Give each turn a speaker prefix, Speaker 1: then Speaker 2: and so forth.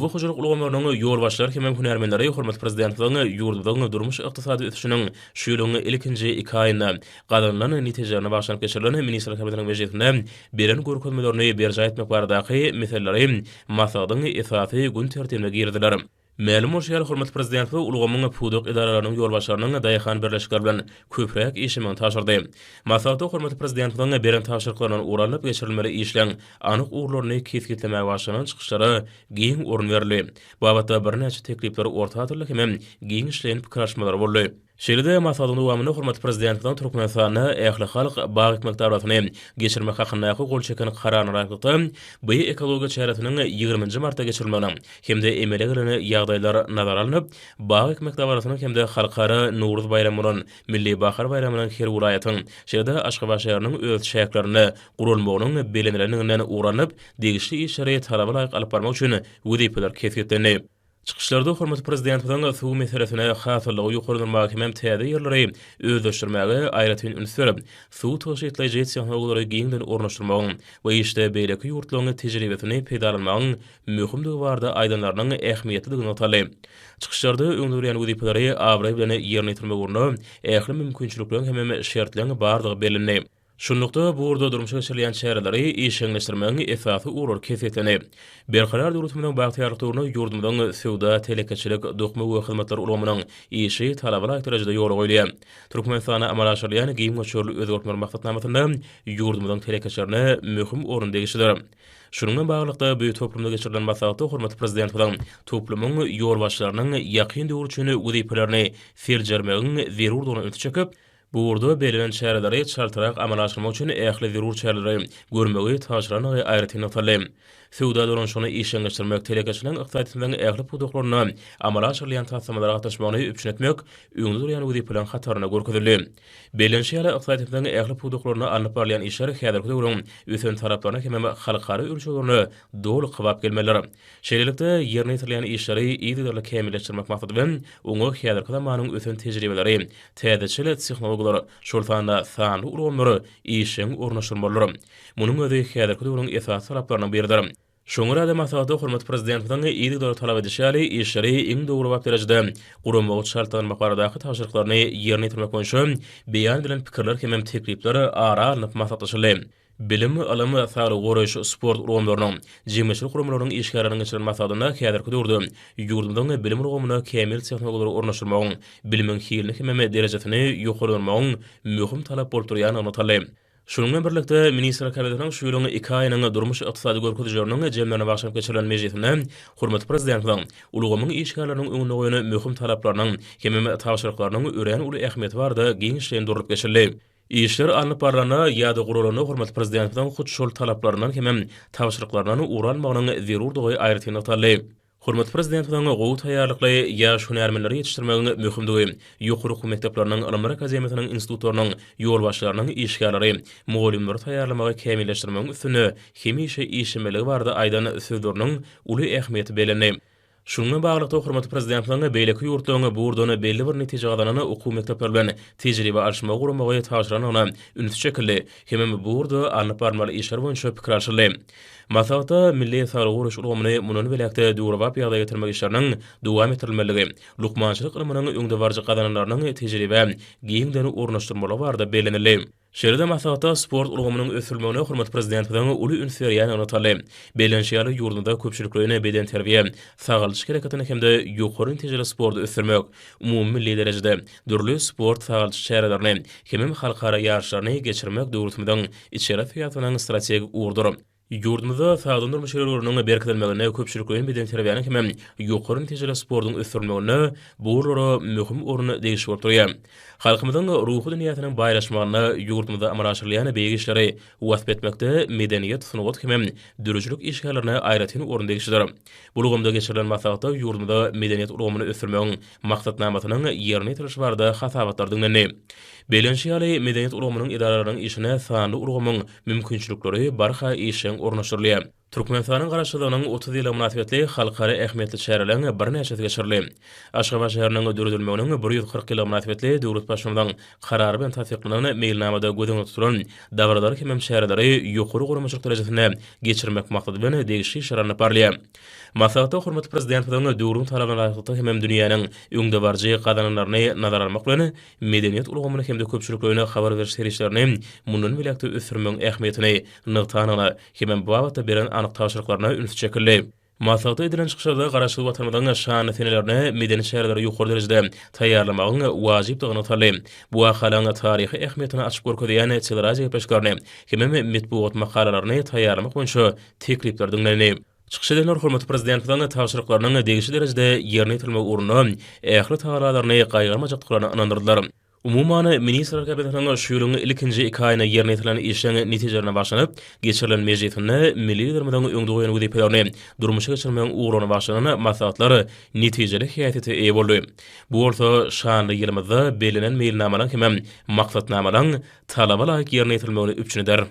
Speaker 1: Oba hojalyk ulgamlarynyň ýolbaşçylary hemem hünärmenleri hormatly Prezidentimiziň ýurdumyzyň durmuş-ykdysady ösüşiniň şu ýylyň ilkinji iki aýynda gazanylan netijelerine bagyşlanyp geçirilen Ministrler Kabinetiniň mejlisinde beren görkezmelerini berjaý etmek baradaky meseleleri maslahatyň esasy gün tertibine girizdiler. Mälim bolşy ýaly, hormatly Prezidentimiz ulgamyň pudak edaralarynyň ýolbaşçylarynyň daýhan birleşikleri bilen köpräk işlemegini tabşyrdy. Maslahatda hormatly Prezidentimiziň beren tabşyryklaryndan ugur alnyp geçirilmeli işleň anyk ugurlaryny kesgitlemäge bagyşlanan çykyşlara giň orun berildi. Bu babatda birnäçe teklipler orta atyldy hemem giňişleýin pikir alyşmalar boldy. Şeýle-de maslahatyň dowamynda hormatly Prezidentimiziň Türkmenistanda ählihalk bag ekmek dabarasyny geçirmek hakyndaky gol çeken Kararyna laýyklykda, bu ekologiýa çäresiniň ýigriminji martda geçirilmeginiň hem-de emele gelen ýagdaýlar nazara alnyp, bag ekmek dabarasynyň hem-de Halkara Nowruz baýramy bolan Milli bahar baýramynyň her welaýatyň, şeýle-de Aşgabat şäheriniň öz çäklerinde guralmagynyň bellenilendiginden ugur alnyp, degişli işleri talaba laýyk alyp barmak üçin wezipeler kesgitlendi. Çykyşlarda hormatly Prezidentimiziň suw meselesine, hasyllygy ýokarlandyrmaga hemem täze ýerleri özleşdirmäge aýratyn üns berip, suw tygşytlaýjy tehnologiýalary giňden ornaşdyrmagyň we işde beýleki ýurtlaryň tejribesini peýdalanmagyň möhümdigi barada aýdanlarynyň ähmiýetlidigi nygtaldy. Çykyşlarda öňde durýan wezipeleri abraý bilen ýerine ýetirmek ugrunda ähli mümkinçilikleriň hemem şertleň bardygy bellendi. Şunlukda, bu ugurda durmuşa geçirilýän çäreleri işjeňleşdirmegiň esasy ugurlary kesgitlendi. Berkarar döwletimiziň bagtyýarlyk döwründe ýurdumyzyň söwda, telekeçilik, dokma we hyzmatlar ulgamynyň işi talaba laýyk derejede ýola goýulýar. Türkmenistanda amala aşyrylýan giň möçberli özgertmeler maksatnamasynda ýurdumyzyň telekeçilerine möhüm orun degişlidir. Şunuň bilen baglylykda, bu toplumda geçirilen maslahatda hormatly Prezidentimiziň toplumyň ýolbaşçylarynyň ýakyn döwür üçin wezipelerini seljermegiň zerurdygyna ünsi çekip, Bu ugurda bellenen çäreleri çaltrak amala aşyrmak üçin ähli zerur çäreleri görmegi tabşyrandygy aýratyn nygtaldy. Söwda dolanyşygyny işjeňleşdirmek, telekeçiligiň ykdysadyýetimiziň ähli pudaklarynda amala aşyrylýan taslamalara gatnaşmagyny üpjün etmek öňde durýan wezipeleriň hatarynda görkezildi. Bellenişi ýaly, ykdysadyýetimiziň ähli pudaklarynda alnyp barylýan işler häzirki döwrüň ösen talaplaryna hemem halkara ölçeglerine doly kybap gelmelidir. Şeýlelikde, ýerine ýetirilýän işleri yzygiderli kämilleşdirmek maksady bilen, oňa häzirki zamanyň ösen tejribeleri, täzeçil tehnologiýalar, şol sanda sanly ulgamlar işjeň ornaşdyrmalydyr. Munuň özi häzirki döwrüň esasy talaplarynyň biridir. Şoňa görä-de, maslahatda hormatly Prezidentimiziň yzygiderli talap edişi ýaly, işleri iň döwrebap derejede guramagy çaltlandyrmak baradaky tabşyryklaryny ýerine ýetirmek boýunça beýan edilen pikirler hemem teklipler ara alnyp maslahatlaşyldy. Bilim, ylym, saglygy goraýyş, sport ulgamlarynyň, jemgyýetçilik guramalarynyň işgärleriniň geçiren maslahatynda häzirki döwürde ýurdumyzyň bilim ulgamyna kämil tehnologiýalary ornaşdyrmagyň, bilimiň hilini hemem derejesini ýokarlandyrmagyň möhüm talap bolup durýandygy nygtaldy. Şunuň bilen birlikde, Ministrler Kabinetiniň şu ýylyň iki aýynyň durmuş-ykdysady görkezijileriniň jemlerine bagyşlanyp geçirilen mejlisinde hormatly Prezidentimiziň ulgamyň işgärleriniň öňünde goýan möhüm talaplarynyň hemem tabşyryklarynyň örän uly ähmiýeti barada giňişleýin durlup geçildi. Işler alnyp barlanda ýa-da guralanda hormatly Prezidentimiziň hut şol talaplaryndan hemem tabşyryklaryndan ugur almagynyň zerurdygy aýratyn nygtaldy. Hormatly Prezidentimiziň gowy taýýarlykly ýaş hünärmenleri ýetişdirmegiň möhümdigi, ýokary okuw mekdepleriniň, Ylymlar akademiýasynyň institutlarynyň ýolbaşçylarynyň işgärleri, mugallymlary taýýarlamagy kämilleşdirmegiň üstünde hemişe işlemelidigi barada aýdan sözleriniň uly ähmiýeti bellendi. Şunuň bilen baglylykda, hormatly Prezidentimiziň beýleki ýurtlaryň bu ugurdan belli bir netije gazanan okuw mekdepleri bilen tejribe alyşmagy guramagy tabşyrandygyna üns çekildi hemem bu ugurda alnyp barylmaly işler boýunça pikir alşyldy. Maslahatda milli saglygy goraýyş ulgamyny mundan beýläk-de döwrebap ýagdaýa getirmek işleriniň dowam etdirilmelidigi, lukmançylyk ylmynyň öňdebaryjy gazananlarynyň tejribä giňden ornaşdyrylmalygy barada bellenildi. Şeýle-de maslahatda sport ulgamynyň ösdürilmegine hormatly Prezidentimiziň uly üns berýändigi nygtaldy. Bellenişi ýaly, ýurdumyzda köpçülikleýin bedenterbiýe, sagaldyş hereketini hem-de ýokary netijeli sporty ösdürmek, umumymilli derejede dürli sport-sagaldyş çärelerini hemem halkara ýaryşlaryny geçirmek döwletimiziň içeri syýasatynyň strategik ugrudyr. Ýurdumyzda sagdyn durmuş ýörelgeleriniň berkidilmeginde, köpçülikleýin bedenterbiýäniň hem ýokary netijeli sportuň ösdürilmeginde bu ugurlara möhüm orun degişli bolup durýar. Halkymyzyň ruhy dünýäsiniň baýlaşmagynda ýurdumyzda amala aşyrylýan beýik işleri wasp etmekde medeniýet, sungat hem döredijilik işgärlerine aýratyn orun degişlidir. Bu ulgamda geçirilen maslahatda ýurdumyzda medeniýet ulgamyny ösdürmegiň maksatnamasynyň ýerine ýetirilişi barada hasabatlar diňlendi. Bellenişi ýaly, medeniýet ulgamynyň edaralarynyň işine sanly ulgamyň mümkinçilikleri barha işjeň ornaşdyrylýar. Türkmenistanyň Garaşsyzlygynyň 30 ýyllygy mynasybetli halkara ähmiýetli çäreleriň birnäçesi geçirildi. Aşgabat şäheriniň döredilmeginiň 140 ýyllygy mynasybetli döwlet Baştutanymyzyň Karary bilen tassyklanan meýilnamada göz öňünde tutulan dabaralary hemem çäreleri ýokary guramaçylyk derejesinde geçirmek maksady bilen degişli işler alnyp barylýar. Maslahatda hormatly Prezidentimiziň döwrüň talabyna laýyklykda hemem dünýäniň öňdebaryjy gazananlaryny nazara almak bilen, medeniýet ulgamyny hem-de köpçülikleýin habar beriş serişdelerini mundan beýläk-de ösdürmegiň ähmiýetini nygtandygyna hemem bu babatda beren anyk tabşyryklaryna üns çekildi. Maslahatda edilen çykyşlarda Garaşsyz Watanymyzyň şanly senelerine medeni çäreleri ýokary derejede taýýarlamagyň wajypdygy nygtaldy. Bu wakalaryň taryhy ähmiýetini açyp görkezýän teleradiogepleşiklerini hemem metbugat makalalaryny taýýarlamak boýunça teklipler diňlendi. Çykyş edenler hormatly Prezidentimiziň tabşyryklarynyň degişli derejede ýerine ýetirilmegi ugrunda ähli tagallalaryny gaýgyrmajakdyklaryna ynandyrdylar. Umuman, Ministrler Kabinetiniň şu ýylyň ilkinji iki aýynda ýerine ýetirilen işleň netijelerine bagyşlanyp geçirilen mejlisinde milli Liderimiziň öňde goýan wezipelerini durmuşa geçirmegiň ugurlaryna bagyşlanan maslahatlar netijeli häsiýete eýe boldy. Bu bolsa şanly ýylymyzda bellenen meýilnamalaryň hemem maksatnamalaryň talaba laýyk ýerine ýetirilmegini üpjün eder.